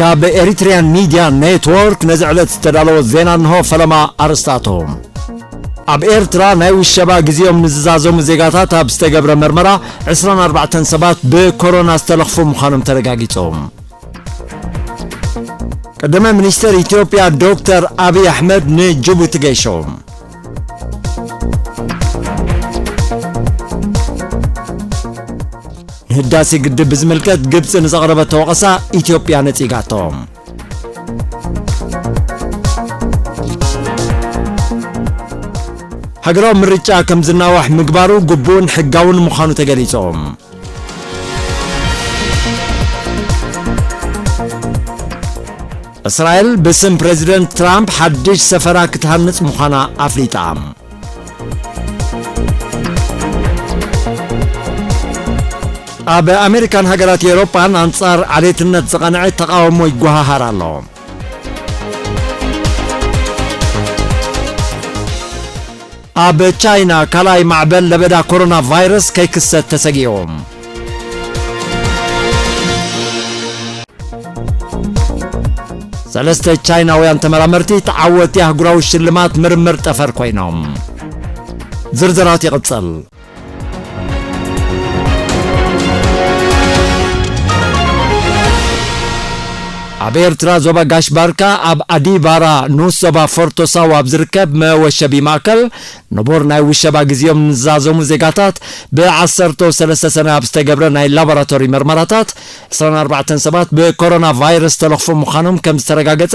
ካብ ኤሪትሪያን ሚድያ ኔትወርክ ነዚ ዕለት ዝተዳለወ ዜና እንሆ። ፈለማ ኣርእስታቶም። ኣብ ኤርትራ ናይ ውሸባ ግዜኦም ንዝዛዘሙ ዜጋታት ኣብ ዝተገብረ መርመራ ዕስራን ኣርባዕተን ሰባት ብኮሮና ዝተለኽፉ ምዃኖም ተረጋጊጾም። ቀዳማይ ሚኒስተር ኢትዮጵያ ዶክተር ኣብይ ኣሕመድ ንጅቡቲ ገይሾም። ንህዳሴ ግድብ ብዝምልከት ግብፂ ንዘቕረበቶ ወቐሳ ኢትዮጵያ ነፂጋቶ። ሃገራዊ ምርጫ ከም ዝናዋሕ ምግባሩ ግቡእን ሕጋውን ምዃኑ ተገሊጾም። እስራኤል ብስም ፕሬዚደንት ትራምፕ ሓድሽ ሰፈራ ክትሃንጽ ምዃና ኣፍሊጣ። ኣብ ኣሜሪካን ሃገራት ኤውሮጳን ኣንጻር ዓሌትነት ዝቐንዐ ተቓውሞ ይጓሃሃር ኣሎ። ኣብ ቻይና ካልኣይ ማዕበል ለበዳ ኮሮና ቫይረስ ከይክሰት ተሰጊኡ። ሰለስተ ቻይናውያን ተመራመርቲ ተዓወቲ ኣህጉራዊ ሽልማት ምርምር ጠፈር ኮይኖም። ዝርዝራት ይቕጽል። ኣብ ኤርትራ ዞባ ጋሽ ባርካ ኣብ ኣዲባራ ንኡስ ዞባ ፎርቶ ሳዋ ኣብ ዝርከብ መወሸቢ ማእከል ንቡር ናይ ውሸባ ግዜኦም ንዝዛዘሙ ዜጋታት ብዓሰርተው ሰለስተ ሰነ ኣብ ዝተገብረ ናይ ላቦራቶሪ መርመራታት ዕስራን ኣርባዕተን ሰባት ብኮሮና ቫይረስ ተለኽፎ ምዃኖም ከም ዝተረጋገጸ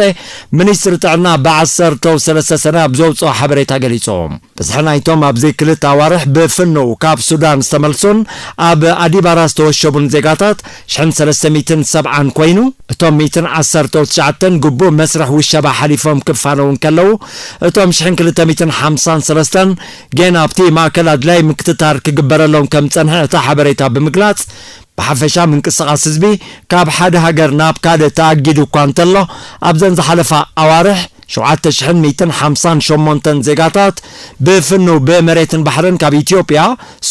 ሚኒስትሪ ጥዕና ብዓሰርተው ሰለስተ ሰነ ኣብ ዘውጽኦ ሓበሬታ ገሊጹ። ብዝሒ ናይቶም ኣብዚ ክልተ ኣዋርሕ ብፍኑው ካብ ሱዳን ዝተመልሱን ኣብ ኣዲባራ ዝተወሸቡን ዜጋታት ሽሕን ሰለስተ ሚእትን ሰብዓን ኮይኑ፣ እቶም ሚእትን ዓሰርተው ትሽዓተን ግቡእ መስርሕ ውሸባ ሓሊፎም ክፋነዉ እንከለዉ፣ እቶም ሽሕን ክልተ ሚእትን ሓምሳን ሰለስተን ጌና ኣብቲ ማእከል ኣድላዪ ምክትታል ክግበረሎም ከም ዝጸንሐ እቲ ሓበሬታ ብምግላጽ፣ ብሓፈሻ ምንቅስቓስ ህዝቢ ካብ ሓደ ሃገር ናብ ካልእ ተኣጊዱ እኳ እንተሎ፣ ኣብዘን ዝሓለፋ ኣዋርሕ ሸውዓተ ሽሕን ሚእትን ሓምሳን ሸሞንተን ዜጋታት ብፍኑው ብመሬትን ባሕርን ካብ ኢትዮጵያ፣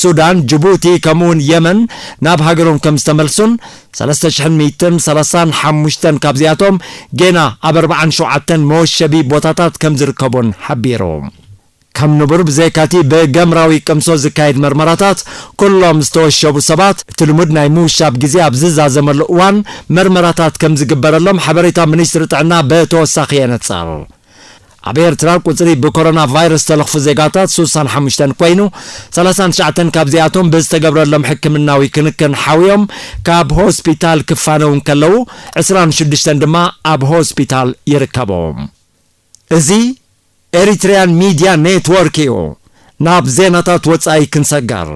ሱዳን፣ ጅቡቲ ከምኡውን የመን ናብ ሃገሮም ከም ዝተመልሱን፣ ሰለስተ ሽሕን ሚእትን ሰላሳን ሓሙሽተን ካብዚኣቶም ጌና ኣብ ኣርባዓን ሸውዓተን መወሸቢ ቦታታት ከም ዝርከቡን ሓቢሩ። ከም ንቡር ብዘይካቲ ብገምራዊ ቅምሶ ዝካየድ መርመራታት፣ ኩሎም ዝተወሸቡ ሰባት እቲ ልሙድ ናይ ምውሻብ ግዜ ኣብ ዝዛዘመሉ እዋን መርመራታት ከም ዝግበረሎም ሓበሬታ ሚኒስትሪ ጥዕና ብተወሳኺ የነጽር። ኣብ ኤርትራ ቁጽሪ ብኮሮና ቫይረስ ዝተለኽፉ ዜጋታት ስሳን ሓሙሽተን ኮይኑ፣ ሰላሳን ትሽዓተን ካብዚኣቶም ብዝተገብረሎም ሕክምናዊ ክንክን ሓውዮም ካብ ሆስፒታል ክፋነው እንከለዉ፣ ዕስራን ሽዱሽተን ድማ ኣብ ሆስፒታል ይርከቡ። እዚ ኤሪትሪያን ሚድያ ኔትወርክ እዩ። ናብ ዜናታት ወጻኢ ክንሰገር።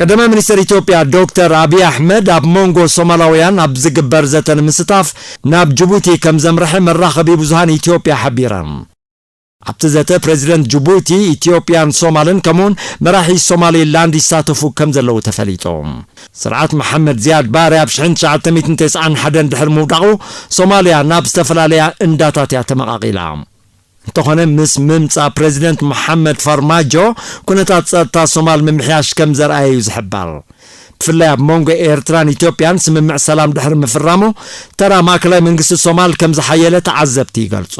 ቀዳማይ ሚኒስትር ኢትዮጵያ ዶክተር ኣብይ ኣሕመድ ኣብ መንጎ ሶማላውያን ኣብ ዝግበር ዘተ ንምስታፍ ናብ ጅቡቲ ከም ዘምርሐ መራኸቢ ብዙሃን ኢትዮጵያ ሓቢረን። ኣብቲ ዘተ ፕሬዚደንት ጅቡቲ፣ ኢትዮጵያን ሶማልን ከምኡውን መራሒ ሶማሊላንድ ይሳተፉ ከም ዘለዉ ተፈሊጡ። ስርዓት መሓመድ ዚያድ ባሬ ኣብ ሽሕን ትሽዓተ ሚእትን ተስዓን ሓደን ድሕሪ ምውዳቑ፣ ሶማልያ ናብ ዝተፈላለያ እንዳታት እያ ተመቓቒላ። እንተኾነ፣ ምስ ምምጻእ ፕሬዚደንት መሓመድ ፋርማጆ፣ ኩነታት ጸጥታ ሶማል ምምሕያሽ ከም ዘርኣየ እዩ ዝሕበር። ብፍላይ ኣብ መንጎ ኤርትራን ኢትዮጵያን ስምምዕ ሰላም ድሕሪ ምፍራሙ፣ ተራ ማእከላይ መንግስቲ ሶማል ከም ዝሓየለ ተዓዘብቲ ይገልጹ።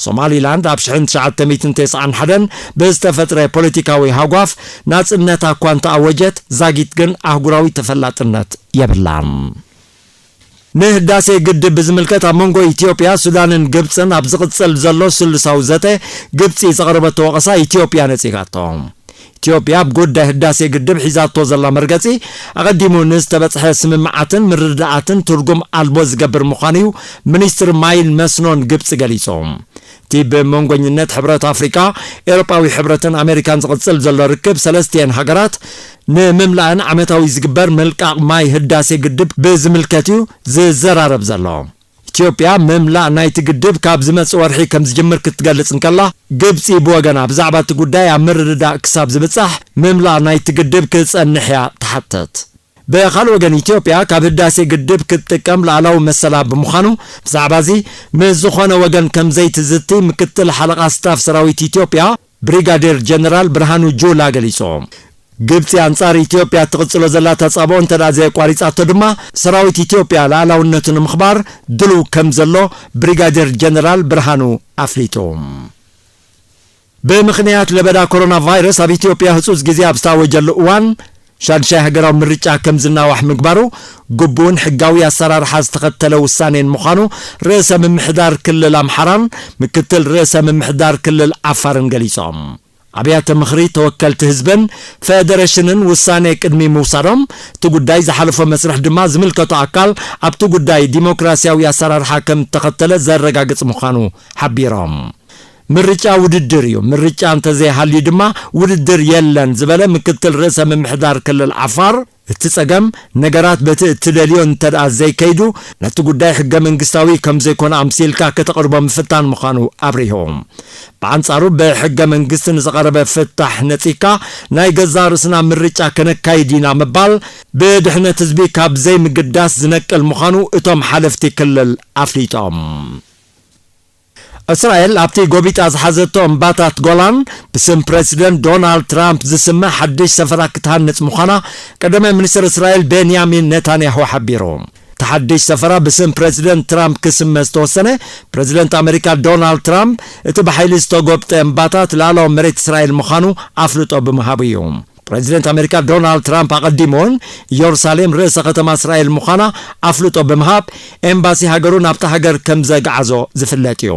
ሶማሊላንድ ኣብ ሽሕን ትሽዓተ ሚእትን ተስዓን ሓደን ብዝተፈጥረ ፖለቲካዊ ሃጓፍ ናጽነታ እኳ እንተኣወጀት፣ ዛጊት ግን ኣህጉራዊ ተፈላጥነት የብላን። ንህዳሴ ግድብ ብዝምልከት ኣብ መንጎ ኢትዮጵያ፣ ሱዳንን ግብጽን ኣብ ዝቕጽል ዘሎ ስሉሳዊ ዘተ ግብጺ ዘቕረበቶ ወቐሳ ኢትዮጵያ ነጺጋቶ። ኢትዮጵያ ኣብ ጉዳይ ህዳሴ ግድብ ሒዛቶ ዘላ መርገጺ ኣቐዲሙ ንዝተበጽሐ ስምምዓትን ምርድዳኣትን ትርጉም ኣልቦ ዝገብር ምዃኑ እዩ ሚኒስትሪ ማይን መስኖን ግብጺ ገሊጹ። እቲ ብመንጎኝነት ሕብረት ኣፍሪቃ፣ ኤውሮጳዊ ሕብረትን ኣሜሪካን ዝቕጽል ዘሎ ርክብ ሰለስቲኤን ሃገራት ንምምላእን ዓመታዊ ዝግበር ምልቃቕ ማይ ህዳሴ ግድብ ብዝምልከት እዩ ዝዘራረብ ዘሎ። ኢትዮጵያ ምምላእ ናይቲ ግድብ ካብ ዝመጽእ ወርሒ ከም ዝጅምር ክትገልጽ እንከላ፣ ግብጺ ብወገና ብዛዕባ እቲ ጉዳይ ኣብ ምርድዳእ ክሳብ ዝብጻሕ ምምላእ ናይቲ ግድብ ክጸንሕ እያ ትሓትት። ብኻልእ ወገን፣ ኢትዮጵያ ካብ ህዳሴ ግድብ ክትጥቀም ላዕላዊ መሰላ ብምዃኑ፣ ብዛዕባ እዚ ምስ ዝኾነ ወገን ከም ዘይትዝቲ ምክትል ሓለቓ ስታፍ ሰራዊት ኢትዮጵያ ብሪጋዴር ጀነራል ብርሃኑ ጁላ ገሊጹ። ግብጺ ኣንጻር ኢትዮጵያ እትቕጽሎ ዘላ ተጻብኦ እንተ ደኣ ዘየቋሪጻቶ ድማ፣ ሰራዊት ኢትዮጵያ ላዕላውነቱ ንምኽባር ድሉው ከም ዘሎ ብሪጋዴር ጀነራል ብርሃኑ ኣፍሊጡ። ብምኽንያት ለበዳ ኮሮና ቫይረስ ኣብ ኢትዮጵያ ህጹጽ ግዜ ኣብ ዝታወጀሉ እዋን፣ ሻድሻይ ሃገራዊ ምርጫ ከም ዝናዋሕ ምግባሩ፣ ግቡእን ሕጋዊ ኣሰራርሓ ዝተኸተለ ውሳኔን ምዃኑ ርእሰ ምምሕዳር ክልል ኣምሓራን ምክትል ርእሰ ምምሕዳር ክልል ዓፋርን ገሊጾም። ኣብያተ ምኽሪ ተወከልቲ ህዝብን ፌደሬሽንን ውሳኔ ቅድሚ ምውሳዶም፣ እቲ ጉዳይ ዝሓለፎ መስርሕ ድማ ዝምልከቶ ኣካል ኣብቲ ጉዳይ ዲሞክራሲያዊ ኣሰራርሓ ከም እተኸተለ ዘረጋግጽ ምዃኑ ሓቢሮም። ምርጫ ውድድር እዩ፣ ምርጫ እንተዘይሃልዩ ድማ ውድድር የለን ዝበለ ምክትል ርእሰ ምምሕዳር ክልል ዓፋር፣ እቲ ጸገም ነገራት በቲ እትደልዮ እንተ ደኣ ዘይከይዱ፣ ነቲ ጉዳይ ሕገ መንግስታዊ ከም ዘይኮነ ኣምሲልካ ከተቕርቦ ምፍታን ምዃኑ ኣብሪሁ። ብኣንጻሩ፣ ብሕገ መንግስቲ ንዝቐረበ ፍታሕ ነጺካ ናይ ገዛእ ርእስና ምርጫ ከነካይድ ኢና ምባል፣ ብድሕነት ህዝቢ ካብ ዘይምግዳስ ዝነቅል ምዃኑ እቶም ሓለፍቲ ክልል ኣፍሊጦም። እስራኤል ኣብቲ ጎቢጣ ዝሓዘቶ እምባታት ጎላን ብስም ፕረሲደንት ዶናልድ ትራምፕ ዝስመ ሓድሽ ሰፈራ ክትሃንጽ ምዃና ቀዳማይ ሚኒስትር እስራኤል ቤንያሚን ኔታንያሁ ሓቢሩ። እቲ ሓድሽ ሰፈራ ብስም ፕረሲደንት ትራምፕ ክስመ ዝተወሰነ፣ ፕረሲደንት ኣመሪካ ዶናልድ ትራምፕ እቲ ብሓይሊ ዝተጎብጠ እምባታት ላዕላዊ መሬት እስራኤል ምዃኑ ኣፍልጦ ብምሃቡ እዩ። ፕረዚደንት ኣሜሪካ ዶናልድ ትራምፕ ኣቐዲሙ እውን ኢየሩሳሌም ርእሰ ከተማ እስራኤል ምዃና ኣፍልጦ ብምሃብ፣ ኤምባሲ ሃገሩ ናብታ ሃገር ከም ዘግዓዞ ዝፍለጥ እዩ።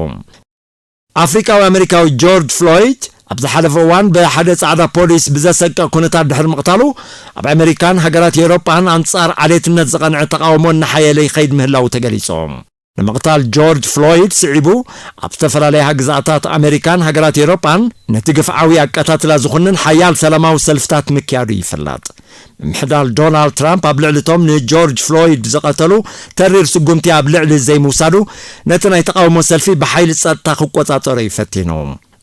ኣፍሪቃዊ ኣሜሪካዊ ጆርጅ ፍሎይድ ኣብ ዝሓለፈ እዋን ብሓደ ጻዕዳ ፖሊስ ብዘሰቅቕ ኩነታት ድሕሪ ምቕታሉ፣ ኣብ ኣሜሪካን ሃገራት ኤውሮጳን ኣንጻር ዓሌትነት ዝቐንዐ ተቓውሞ እናሓየለ ይኸይድ ምህላዉ ተገሊጹ። ንምቕታል ጆርጅ ፍሎይድ ስዒቡ፣ ኣብ ዝተፈላለያ ግዝኣታት ኣሜሪካን ሃገራት ኤውሮጳን ነቲ ግፍዓዊ ኣቀታትላ ዝኹንን ሓያል ሰላማዊ ሰልፍታት ምክያዱ ይፍለጥ። ምምሕዳር ዶናልድ ትራምፕ ኣብ ልዕሊ እቶም ንጆርጅ ፍሎይድ ዝቐተሉ ተሪር ስጉምቲ ኣብ ልዕሊ ዘይምውሳዱ፣ ነቲ ናይ ተቓውሞ ሰልፊ ብሓይሊ ጸጥታ ክቆጻጸሮ እዩ ፈቲኑ።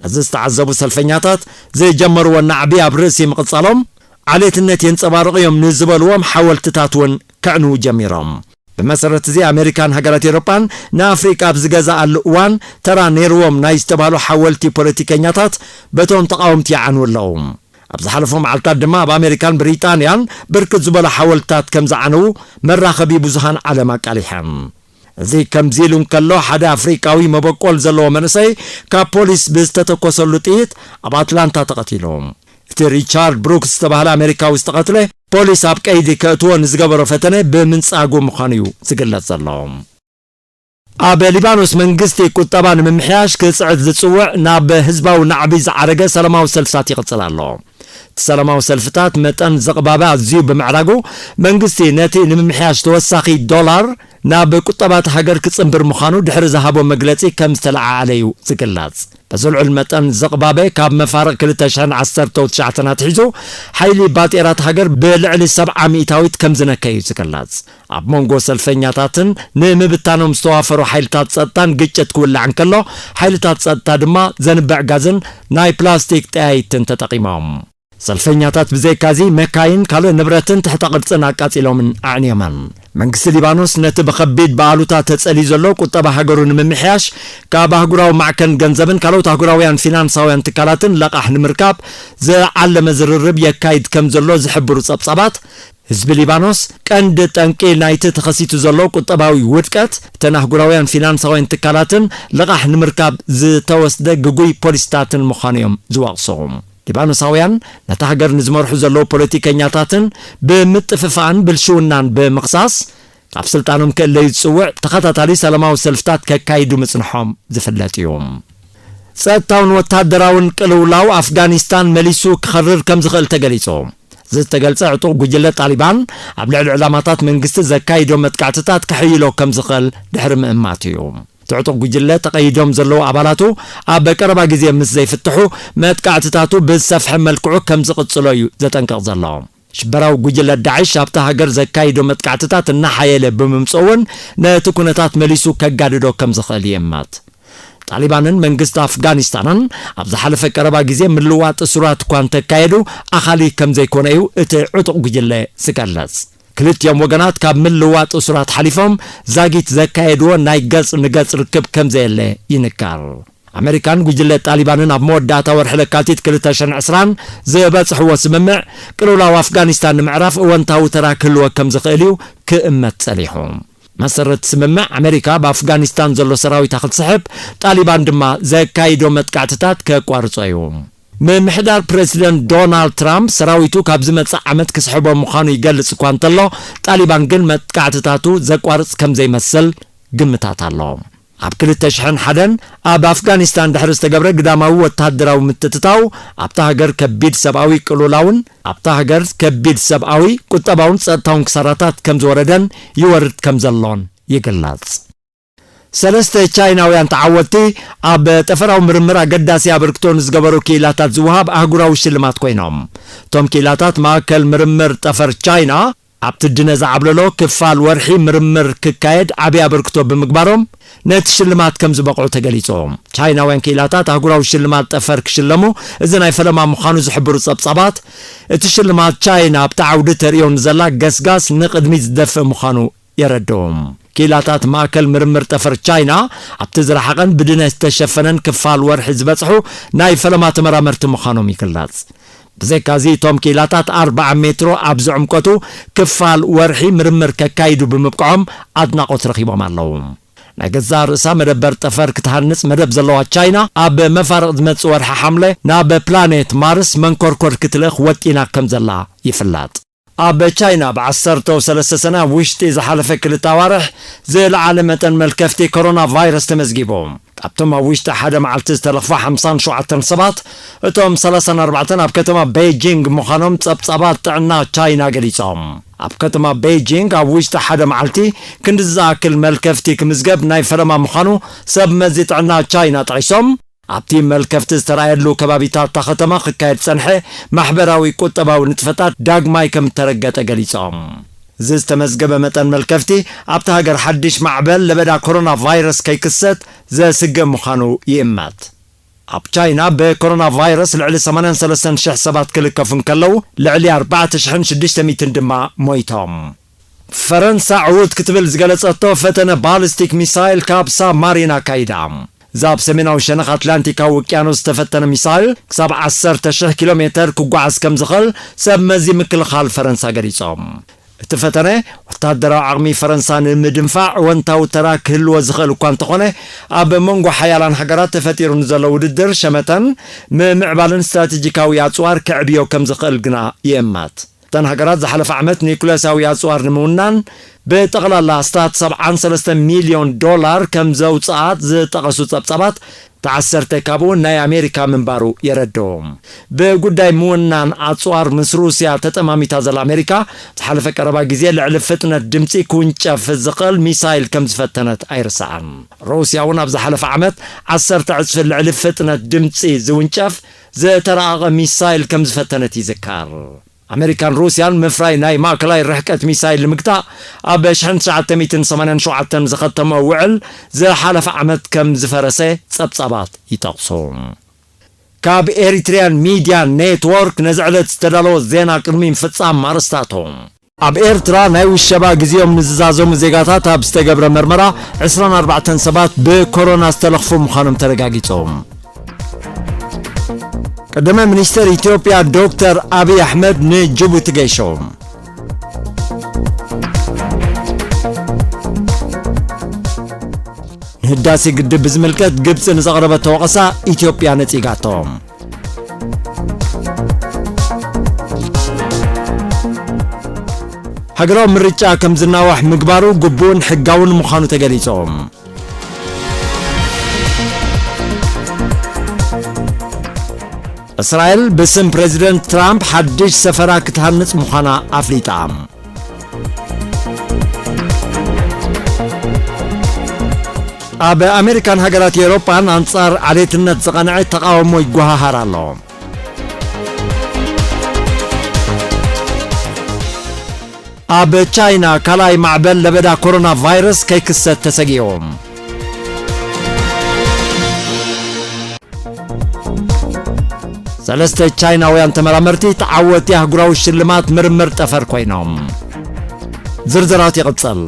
ነዚ ዝተዓዘቡ ሰልፈኛታት፣ ዝጀመርዎ ናዕቢ ኣብ ርእሲ ምቕጻሎም፣ ዓሌትነት የንጸባርቑ እዮም ንዝበልዎም ሓወልትታት እውን ከዕንዉ ጀሚሮም። ብመሰረት እዚ፣ ኣሜሪካን ሃገራት ኤውሮጳን ንኣፍሪቃ ኣብ ዝገዝኣሉ እዋን፣ ተራ ነይርዎም ናይ ዝተባህሉ ሓወልቲ ፖለቲከኛታት በቶም ተቓወምቲ ይዓንዉ ኣለዉ። ኣብ ዝሓለፉ መዓልታት ድማ፣ ኣብ ኣሜሪካን ብሪጣንያን ብርክት ዝበሉ ሓወልትታት ከም ዝዓነዉ መራኸቢ ብዙሃን ዓለም ኣቃሊሐን። እዚ ከምዚ ኢሉ እንከሎ፣ ሓደ ኣፍሪቃዊ መበቆል ዘለዎ መንእሰይ ካብ ፖሊስ ብዝተተኮሰሉ ጥይት ኣብ ኣትላንታ ተቐቲሉ። እቲ ሪቻርድ ብሩክስ ዝተባህለ ኣሜሪካዊ ዝተቐትለ፣ ፖሊስ ኣብ ቀይዲ ከእትዎ ንዝገበሮ ፈተነ ብምንጻጉ ምዃኑ እዩ ዝግለጽ ዘሎ። ኣብ ሊባኖስ፣ መንግስቲ ቁጠባ ንምምሕያሽ ክጽዕት ዝጽውዕ ናብ ህዝባዊ ናዕቢ ዝዓረገ ሰላማዊ ሰልፍታት ይቕጽል ኣሎ። እቲ ሰላማዊ ሰልፍታት መጠን ዝቕባበ ኣዝዩ ብምዕራጉ፣ መንግስቲ ነቲ ንምምሕያሽ ተወሳኺ ዶላር ናብ ቁጠባ እታ ሃገር ክጽንብር ምዃኑ ድሕሪ ዝሃቦ መግለጺ ከም ዝተለዓዓለ እዩ ዝግለጽ። በዚ ልዑል መጠን ዝቕባበ፣ ካብ መፋርቕ ክልተ ሽሕን ዓሰርተ ትሽዓተን ኣትሒዙ፣ ሓይሊ ባጤራት ሃገር ብልዕሊ ሰብዓ ሚእታዊት ከም ዝነከ እዩ ዝግለጽ። ኣብ መንጎ ሰልፈኛታትን ንምብታኖም ዝተዋፈሩ ሓይልታት ጸጥታን ግጭት ክውላዕ እንከሎ፣ ሓይልታት ጸጥታ ድማ ዘንብዕ ጋዝን ናይ ፕላስቲክ ጠያይትን ተጠቒሞም። ሰልፈኛታት ብዘይካዚ፣ መካይን፣ ካልእ ንብረትን ትሕተ ቅርጽን ኣቃጺሎምን ኣዕንዮምን። መንግስቲ ሊባኖስ ነቲ ብኸቢድ ብኣሉታ ተጸልዩ ዘሎ ቁጠባ ሃገሩ ንምምሕያሽ፣ ካብ ኣህጉራዊ ማዕከን ገንዘብን ካልኦት ኣህጉራውያን ፊናንሳውያን ትካላትን ለቓሕ ንምርካብ ዝዓለመ ዝርርብ የካይድ ከም ዘሎ ዝሕብሩ ጸብጻባት፣ ህዝቢ ሊባኖስ ቀንዲ ጠንቂ ናይቲ ተኸሲቱ ዘሎ ቁጠባዊ ውድቀት፣ እተን ኣህጉራውያን ፊናንሳውያን ትካላትን ለቓሕ ንምርካብ ዝተወስደ ግጉይ ፖሊሲታትን ምዃኑ እዮም ዝወቕሱ። ሊባኖሳውያን ነታ ሃገር ንዝመርሑ ዘለዉ ፖለቲከኛታትን ብምጥፍፋእን ብልሽውናን ብምኽሳስ፣ ካብ ስልጣኖም ክእለዩ ዝጽውዕ ተኸታታሊ ሰላማዊ ሰልፍታት ከካይዱ ምጽንሖም ዝፍለጥ እዩ። ጸጥታውን ወታደራውን ቅልውላው ኣፍጋኒስታን መሊሱ ክኸርር ከም ዝኽእል ተገሊጹ። እዚ ዝተገልጸ፣ ዕጡቕ ጉጅለ ጣሊባን ኣብ ልዕሊ ዕላማታት መንግስቲ ዘካይዶ መጥቃዕትታት ከሕይሎ ከም ዝኽእል ድሕሪ ምእማት እዩ። እቲ ዕጡቕ ጉጅለ፣ ተቐይዶም ዘለዉ ኣባላቱ ኣብ ቀረባ ግዜ ምስ ዘይፍትሑ፣ መጥቃዕትታቱ ብዝሰፍሐ መልክዑ ከም ዝቕጽሎ እዩ ዘጠንቅቕ ዘሎ። ሽበራዊ ጉጅለ ዳዕሽ ኣብታ ሃገር ዘካይዶ መጥቃዕትታት እናሓየለ ብምምጽኡ እውን፣ ነቲ ኩነታት መሊሱ ከጋድዶ ከም ዝኽእል ይእመት። ጣሊባንን መንግስቲ ኣፍጋኒስታንን ኣብ ዝሓለፈ ቀረባ ግዜ ምልዋጥ እሱራት እኳ እንተካየዱ፣ ኣኻሊ ከም ዘይኮነ እዩ እቲ ዕጡቕ ጉጅለ ዝገልጽ። ክልቲኦም ወገናት ካብ ምልዋጥ እሱራት ሓሊፎም ዛጊት ዘካየድዎ ናይ ገጽ ንገጽ ርክብ ከም ዘየለ ይንገር። ኣመሪካን ጉጅለ ጣሊባንን ኣብ መወዳእታ ወርሒ ለካቲት ክልተ ሽሕን ዕስራን ዝበጽሕዎ ስምምዕ፣ ቅልውላው ኣፍጋኒስታን ንምዕራፍ እወንታዊ ተራ ክህልዎ ከም ዝኽእል እዩ ክእመት ጸኒሑ። መሰረት ስምምዕ፣ ኣመሪካ ኣብ ኣፍጋኒስታን ዘሎ ሰራዊታ ክትስሕብ፣ ጣሊባን ድማ ዘካይዶ መጥቃዕትታት ከቋርጾ እዩ። ምምሕዳር ፕረዚደንት ዶናልድ ትራምፕ፣ ሰራዊቱ ካብ ዝመጽእ ዓመት ክስሕቦ ምዃኑ ይገልጽ እኳ እንተሎ፣ ጣሊባን ግን መጥቃዕትታቱ ዘቋርጽ ከም ዘይመስል ግምታት ኣሎ። ኣብ ክልተ ሽሕን ሓደን ኣብ ኣፍጋኒስታን ድሕሪ ዝተገብረ ግዳማዊ ወተሃደራዊ ምትእትታው፣ ኣብታ ሃገር ከቢድ ሰብኣዊ ቅልውላውን ኣብታ ሃገር ከቢድ ሰብኣዊ፣ ቁጠባውን ጸጥታውን ክሳራታት ከም ዝወረደን ይወርድ ከም ዘሎን ይግለጽ። ሰለስተ ቻይናውያን ተዓወትቲ ኣብ ጠፈራዊ ምርምር ኣገዳሲ ኣበርክቶ ንዝገበሩ ክኢላታት ዝወሃብ ኣህጉራዊ ሽልማት ኮይኖም። እቶም ክኢላታት ማእከል ምርምር ጠፈር ቻይና፣ ኣብቲ ድነ ዝዓብለሎ ክፋል ወርሒ ምርምር ክካየድ ዓቢ ኣበርክቶ ብምግባሮም ነቲ ሽልማት ከም ዝበቕዑ ተገሊጹ። ቻይናውያን ክኢላታት ኣህጉራዊ ሽልማት ጠፈር ክሽለሙ፣ እዚ ናይ ፈለማ ምዃኑ ዝሕብሩ ጸብጻባት፣ እቲ ሽልማት ቻይና ኣብቲ ዓውዲ ተርእዮ ንዘላ ገስጋስ ንቕድሚት ዝደፍእ ምዃኑ የረድኡ። ክኢላታት ማእከል ምርምር ጠፈር ቻይና፣ ኣብቲ ዝረሓቐን ብድነ ዝተሸፈነን ክፋል ወርሒ ዝበጽሑ ናይ ፈለማ ተመራመርቲ ምዃኖም ይግለጽ። ብዘይካዚ፣ እቶም ክኢላታት ኣርብዓ ሜትሮ ኣብ ዝዕምቀቱ ክፋል ወርሒ ምርምር ከካይዱ ብምብቅዖም ኣድናቖት ረኺቦም ኣለዉ። ናይ ገዛእ ርእሳ መደበር ጠፈር ክትሃንጽ መደብ ዘለዋ ቻይና፣ ኣብ መፋርቕ ዝመጽእ ወርሒ ሓምለ ናብ ፕላኔት ማርስ መንኮርኮር ክትልእኽ ወጢና ከም ዘላ ይፍለጥ። ኣብ ቻይና፣ ብዓሰርተው ሰለስተ ሰነ ኣብ ውሽጢ ዝሓለፈ ክልተ ኣዋርሕ ዝለዓለ መጠን መልከፍቲ ኮሮና ቫይረስ ተመዝጊቡ። ካብቶም ኣብ ውሽጢ ሓደ መዓልቲ ዝተለኽፉ ሓምሳን ሸውዓተን ሰባት፣ እቶም ሰላሳን ኣርባዕተን ኣብ ከተማ ቤጂንግ ምዃኖም ጸብጻባት ጥዕና ቻይና ገሊጾም። ኣብ ከተማ ቤጂንግ ኣብ ውሽጢ ሓደ መዓልቲ ክንዲ ዝኣክል መልከፍቲ ክምዝገብ ናይ ፈለማ ምዃኑ ሰብ መዚ ጥዕና ቻይና ጠቒሶም። ኣብቲ መልከፍቲ ዝተራእየሉ ከባቢታት እታ ከተማ ክካየድ ዝጸንሐ ማሕበራዊ ቁጠባዊ ንጥፈታት ዳግማይ ከም እተረገጠ ገሊጾም። እዚ ዝተመዝገበ መጠን መልከፍቲ፣ ኣብታ ሃገር ሓድሽ ማዕበል ለበዳ ኮሮና ቫይረስ ከይክሰት ዘስግእ ምዃኑ ይእመት። ኣብ ቻይና ብኮሮና ቫይረስ ልዕሊ ሰማንያን ሰለስተን ሽሕ ሰባት ክልከፉ እንከለዉ፣ ልዕሊ ኣርባዕተ ሽሕን ሽዱሽተ ሚእትን ድማ ሞይቶም። ፈረንሳ ዕዉት ክትብል ዝገለጸቶ ፈተነ ባሊስቲክ ሚሳይል ካብ ሳብማሪን ኣካይዳ። እዛ ኣብ ሰሜናዊ ሸነኽ ኣትላንቲካዊ ውቅያኖስ ዝተፈተነ ሚሳይል፣ ክሳብ ዓሰርተ ሽሕ ኪሎ ሜተር ክጓዓዝ ከም ዝኽእል ሰብ መዚ ምክልኻል ፈረንሳ ገሊጾም። እቲ ፈተነ፣ ወታደራዊ ዓቕሚ ፈረንሳ ንምድንፋዕ እወንታዊ ተራ ክህልዎ ዝኽእል እኳ እንተኾነ፣ ኣብ መንጎ ሓያላን ሃገራት ተፈጢሩ ንዘሎ ውድድር ሸመተን ምምዕባልን ስትራቴጂካዊ ኣጽዋር ከዕብዮ ከም ዝኽእል ግና ይእመት። እተን ሃገራት ዝሓለፈ ዓመት ኒኩለሳዊ ኣጽዋር ንምውናን ብጠቕላላ ኣስታት ሰብዓን ሰለስተ ሚልዮን ዶላር ከም ዘውጽኣት ዝጠቐሱ ጸብጻባት፣ ተዓሰርተ ካብኡ ናይ ኣሜሪካ ምንባሩ የረድኡ። ብጉዳይ ምውናን ኣጽዋር ምስ ሩስያ ተጠማሚታ ዘላ ኣሜሪካ፣ ዝሓለፈ ቀረባ ግዜ ልዕሊ ፍጥነት ድምጺ ክውንጨፍ ዝኽእል ሚሳይል ከም ዝፈተነት ኣይርሳዕን። ሩስያ እውን ኣብ ዝሓለፈ ዓመት ዓሰርተ ዕጽፊ ልዕሊ ፍጥነት ድምጺ ዝውንጨፍ ዝተራቐቐ ሚሳይል ከም ዝፈተነት ይዝከር። ኣመሪካን ሩስያን ምፍራይ ናይ ማእከላይ ርሕቀት ሚሳይል ንምግታእ ኣብ ሽሕን ትሽዓተ ሚእትን ሰማንያን ሸውዓተን ዝኸተመኦ ውዕል ዝሓለፈ ዓመት ከም ዝፈረሰ ጸብጻባት ይጠቕሱ። ካብ ኤሪትሪያን ሚድያ ኔትወርክ ነዚ ዕለት ዝተዳለወ ዜና ቅድሚ ምፍጻም ኣርእስታቱ። ኣብ ኤርትራ ናይ ውሸባ ግዜኦም ንዝዛዘሙ ዜጋታት ኣብ ዝተገብረ መርመራ ዕስራን ኣርባዕተን ሰባት ብኮሮና ዝተለኽፉ ምዃኖም ተረጋጊጹ። ቀዳማይ ሚኒስተር ኢትዮጵያ ዶክተር ኣብይ ኣሕመድ ንጅቡቲ ገይሾም። ንህዳሴ ግድብ ብዝምልከት ግብጺ ንዘቕረበቶ ወቐሳ ኢትዮጵያ ነጺጋቶ። ሃገራዊ ምርጫ ከም ዝናዋሕ ምግባሩ ግቡእን ሕጋውን ምዃኑ ተገሊጹ። እስራኤል ብስም ፕረዚደንት ትራምፕ ሓድሽ ሰፈራ ክትሃንጽ ምዃና ኣፍሊጣ። ኣብ ኣሜሪካን ሃገራት ኤውሮጳን ኣንጻር ዓሌትነት ዝቐንዐ ተቓውሞ ይጓሃሃር ኣሎ። ኣብ ቻይና ካልኣይ ማዕበል ለበዳ ኮሮና ቫይረስ ከይክሰት ተሰጊኡ። ሰለስተ ቻይናውያን ተመራመርቲ ተዓወቲ ኣህጉራዊ ሽልማት ምርምር ጠፈር ኮይኖም። ዝርዝራት ይቕጽል።